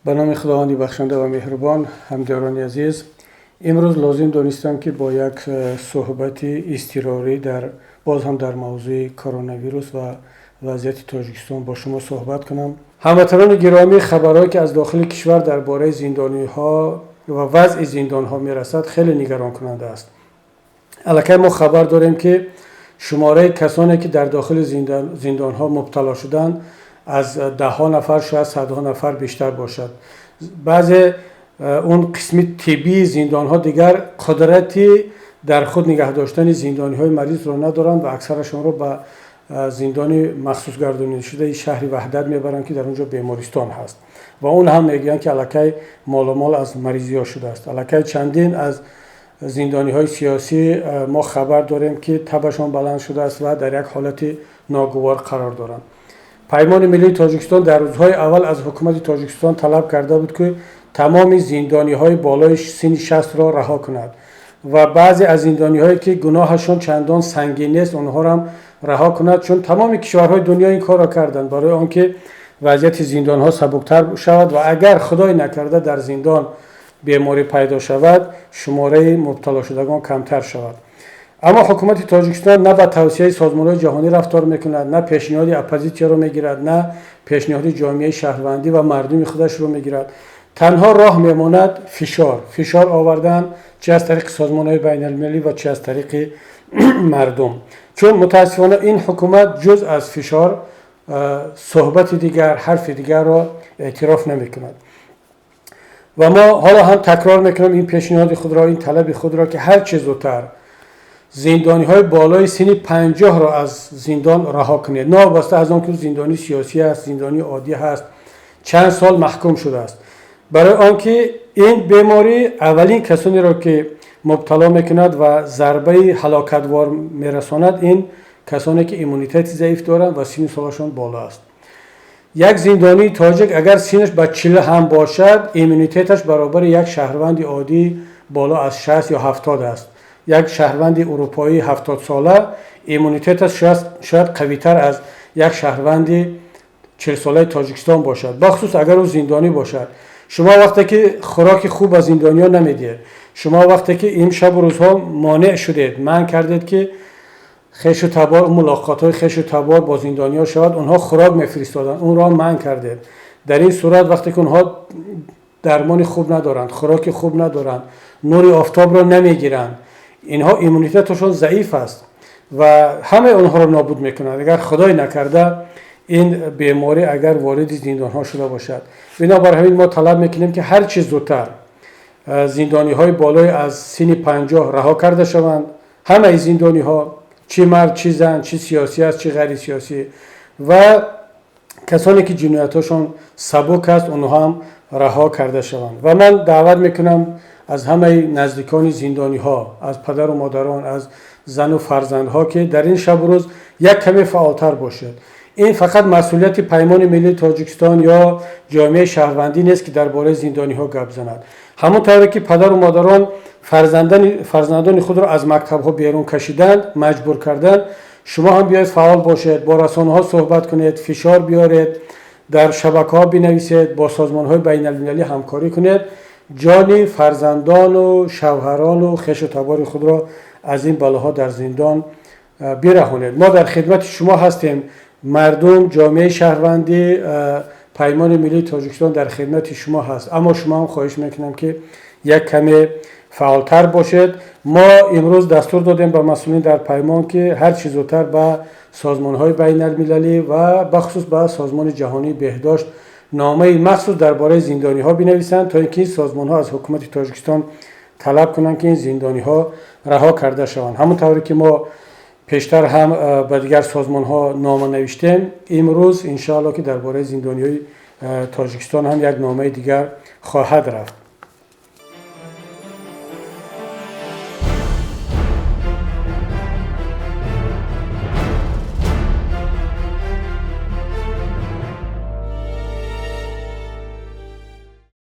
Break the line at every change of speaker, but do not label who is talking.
Ба номи Худованди бахшанда ва меҳрубон. Ҳамдиёрони азиз, имрӯз лозим донистам, ки бо як суҳбати изтирорӣ дар боз ҳам дар мавзӯи коронавирус ва вазъияти Тоҷикистон бо шумо суҳбат кунам. Ҳамватанони гиромӣ, хабарҳое, ки аз дохили кишвар дар бораи зиндониҳо ва вазъи зиндонҳо мерасад, хеле нигаронкунанда аст. Аллакай мо хабар дорем, ки шумораи касоне, ки дар дохили зиндонҳо мубтало шуданд, аз даҳҳо нафар, шояд садҳо нафар бештар бошад. Баъзе он қисми тиббии зиндонҳо дигар қудрати дар худ нигаҳ доштани зиндониҳои маризро надоранд ва аксарашонро ба зиндони махсусгардонидашудаи шаҳри Ваҳдат мебаранд, ки дар он ҷо бемористон ҳаст, ва он ҳам мегӯянд, ки аллакай моломол аз маризиҳо шудааст. Аллакай чандин аз зиндониҳои сиёсӣ мо хабар дорем, ки табашон баланд шудааст ва дар як ҳолати ногувор қарор доранд. Паймони миллии Тоҷикистон дар рӯзҳои аввал аз ҳукумати Тоҷикистон талаб карда буд, ки тамоми зиндониҳои болои синни 60-ро раҳо кунад ва баъзе аз зиндониҳое, ки гуноҳашон чандон сангин нест, онҳоро ҳам раҳо кунад, чун тамоми кишварҳои дунё ин корро карданд, барои он ки вазъияти зиндонҳо сабуктар шавад ва агар, худое накарда, дар зиндон беморӣ пайдо шавад, шумораи мубталошудагон камтар шавад. Аммо ҳукумати Тоҷикистон на ба тавсияи созмонҳои ҷаҳонӣ рафтор мекунад, на пешниҳоди оппозитсияро мегирад, на пешниҳоди ҷомеаи шаҳрвандӣ ва мардуми худашро мегирад. Танҳо роҳ мемонад фишор, фишор овардан, чи аз тариқи созмонҳои байналмилалӣ ва чи аз тариқи мардум, чун мутаассифона ин ҳукумат ҷуз аз фишор суҳбати дигар, ҳарфи дигарро эътироф намекунад. Ва мо ҳоло ҳам такрор мекунам ин пешниҳоди худро, ин талаби худро, ки ҳар чӣ зудтар зиндониҳои болои синни 50-ро аз зиндон раҳо кунед, новобаста аз он ки зиндонии сиёсӣ аст, зиндонии оддӣ ҳаст, чанд сол маҳкум шудааст, барои он ки ин беморӣ аввалин касонеро, ки мубтало мекунад ва зарбаи ҳалокатвор мерасонад, ин касоне, ки иммунитети заиф доранд ва синни солашон боло аст. Як зиндонии тоҷик, агар синнаш ба 40 ҳам бошад, иммунитеташ баробари як шаҳрванди оддӣ боло аз 60 ё 70 аст. Як шаҳрванди урупоии 70-сола иммунитеташ шояд қавитар аз як шаҳрванди 40-солаи Тоҷикистон бошад, бахусус агар ӯ зиндонӣ бошад. Шумо вақте ки хӯроки хуб ба зиндониҳо намедиҳед, шумо вақте ки ин шабу рӯзҳо монеъ шудед, манъ кардед, ки хешу табор, мулоқотҳои хешу табор бо зиндониҳо шавад, онҳо хӯрок мефиристоданд, онро манъ кардед, дар ин сурат, вақте ки онҳо дармони хуб надоранд, хӯроки хуб надоранд, нури офтобро намегиранд, инҳо иммунитеташон заиф аст ва ҳамаи онҳоро нобуд мекунанд, агар, худое накарда, ин беморӣ агар вориди зиндонҳо шуда бошад. Бинобар ҳамин мо талаб мекунем, ки ҳар чӣ зудтар зиндониҳои болои аз синни 50 раҳо карда шаванд, ҳамаи зиндониҳо, чӣ мард, чӣ зан, чӣ сиёсӣ аст, чӣ ғайрисиёсӣ, ва касоне, ки ҷиноятҳошон сабук аст, онҳо ҳам раҳо карда шаванд. Ва ман даъват мекунам аз ҳамаи наздикони зиндониҳо, аз падару модарон, аз зану фарзандҳо, ки дар ин шабу рӯз як каме фаъолтар бошед. Ин фақат масъулияти Паймони миллии Тоҷикистон ё ҷомеаи шаҳрвандӣ нест, ки дар бораи зиндониҳо гап занад. Ҳамон тавре ки падару модарон фарзандони худро аз мактабҳо берун кашиданд, маҷбур карданд, шумо ҳам биёед, фаъол бошед, бо расонаҳо суҳбат кунед, фишор биёред, дар шабакаҳо бинависед, бо созмонҳои байналмилалӣ ҳамкорӣ кунед, ҷони фарзандону шавҳарону хешу табори худро аз ин балоҳо дар зиндон бираҳонед. Мо дар хидмати шумо ҳастем. Мардум, ҷомеаи шаҳрвандӣ, Паймони миллии Тоҷикистон дар хидмати шумо ҳаст, аммо шумо ҳам хоҳиш мекунам, ки як каме фаъолтар бошед. Мо имрӯз дастур додем ба масъулин дар Паймон, ки ҳар чӣ зудтар ба созмонҳои байналмилалӣ ва бахусус ба Созмони ҷаҳонии беҳдошт номаи махсус дар бораи зиндониҳо бинависанд, то ин ки ин созмонҳо аз ҳукумати Тоҷикистон талаб кунанд, ки ин зиндониҳо раҳо карда шаванд. Ҳамон тавре ки мо пештар ҳам ба дигар созмонҳо нома навиштем, имрӯз, иншоалло, ки дар бораи зиндониҳои Тоҷикистон ҳам як номаи дигар хоҳад рафт.